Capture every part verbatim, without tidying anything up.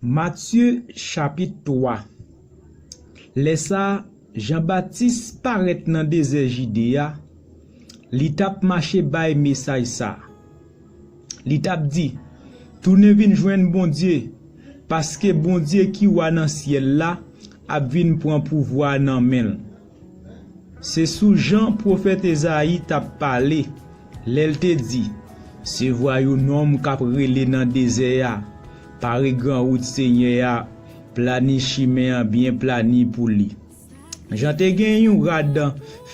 Matye chapit twa. Lè sa a, Jan Batis parèt nan dezè Jide a, li t ap mache bay mesaj sa a. Li t ap di, "Tounen vin jwenn Bondye, paske Bondye ki Wa nan syèl la ap vin pran pouvwa a nan men l." Se sou Jan pwofèt Ezayi t ap pale lè l te di, "Se vwa yon nonm k ap rele nan dezè a, 'Pare gran wout Senyè a, plani chimen an byen plani pou li.'" Jan te gen yon rad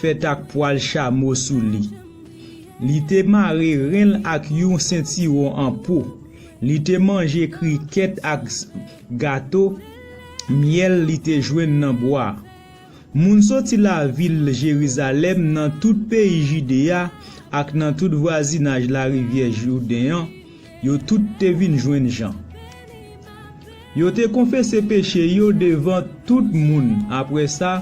fèt ak pwal chamo sou li. Li te mare ren l ak yon sentiwon an po. Li te manje krikèt ak s- gato myèl li te jwenn nan bwa a. Moun soti lavil Jerizalèm, nan tout peyi Jide a ak nan tout vwazinaj larivyè Jouden an, yo tout te vin jwenn Jan. Yo te konfese peche yo devan tout moun. Apre sa,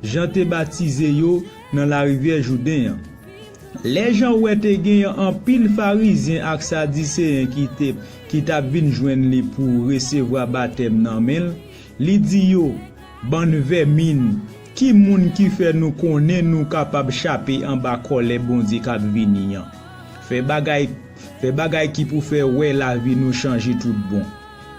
Jan te batize yo nan larivyè Jouden an. Lè Jan wè te gen anpil Farizyen ak Sadiseyen ki te ki t ap vin jwenn li pou resevwa batèm nan men l, li di yo, "Bann vèmin, ki moun ki fè nou konnen nou kapab chape anba kòlè Bondye k ap vini an? Fè bagay, fè bagay ki pou fè wè lavi nou chanje tout bon.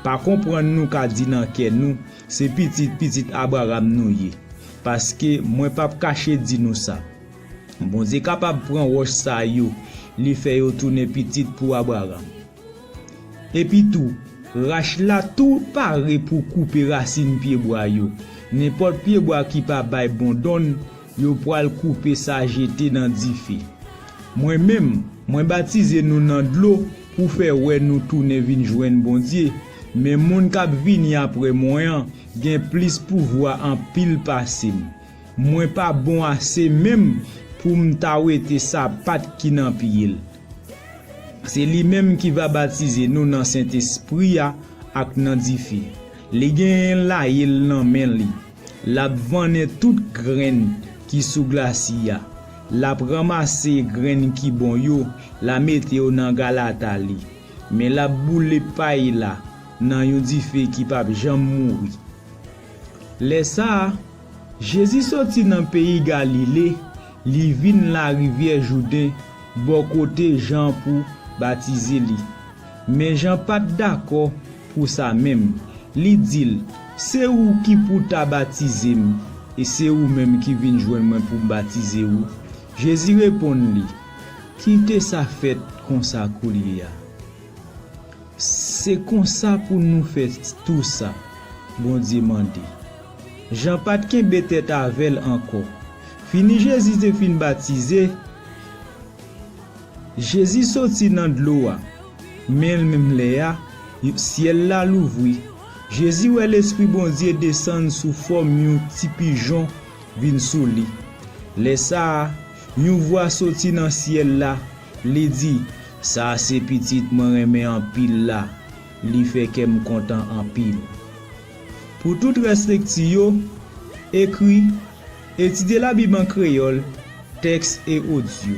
Pa konprann nou ka di nan kè nou, 'Se pitit pitit Abraram nou ye.' Paske mwen p ap kache di nou sa. Bondye kapab pran wòch sa yo, li fè yo tounen pitit pou Abraram. Epi tou, rach la tou pare pou koupe rasin pyebwa yo. Nenpòt pyebwa ki pa bay bon donn, yo pral koupe sa jete nan dife. Mwen menm, mwen batize nou nan dlo pou fè wè nou tounen vin jwenn Bondye, men moun k ap vini apre mwen an gen plis pouvwa anpil pase m. Mwen pa bon ase menm pou m ta wete sapat ki nan pye l. Se li menm ki va batize nou nan Sentespri a ak nan dife. Li genyen layil nan men li. L ap vannen tout grenn ki sou glasi a. L ap ranmase grenn ki bon yo, l a mete yo nan galata li. Men l ap boule pay la nan yon dife ki p ap janm mouri. Lè sa a, Jezi soti nan peyi Galile, li vin larivyè Jouden, bò kote Jan pou batize li. Men Jan pa t dakò pou sa menm. Li di l, "Se ou ki pou ta batize m, e se ou menm ki vin jwenn mwen pou m batize ou." Jezi reponn li, "Kite sa fèt konsa koulye a. Se konsa pou nou fè tou sa Bondye mande." Jan pa t kenbe tèt avè l ankò. Fini Jezi te fin batize, Jezi soti nan dlo a, men menm lè a, syèl la louvri. Jezi wè Lespri Bondye desann sou fòm yon ti pijon vin sou li. Lè sa a, yon vwa soti nan syèl la, li di, "Sa a se Pitit mwen renmen anpil la, li fè kè m kontan anpil." Pou tout rès lekti yo, ekri, Etidye Labib an kreyòl, tèks e odyo.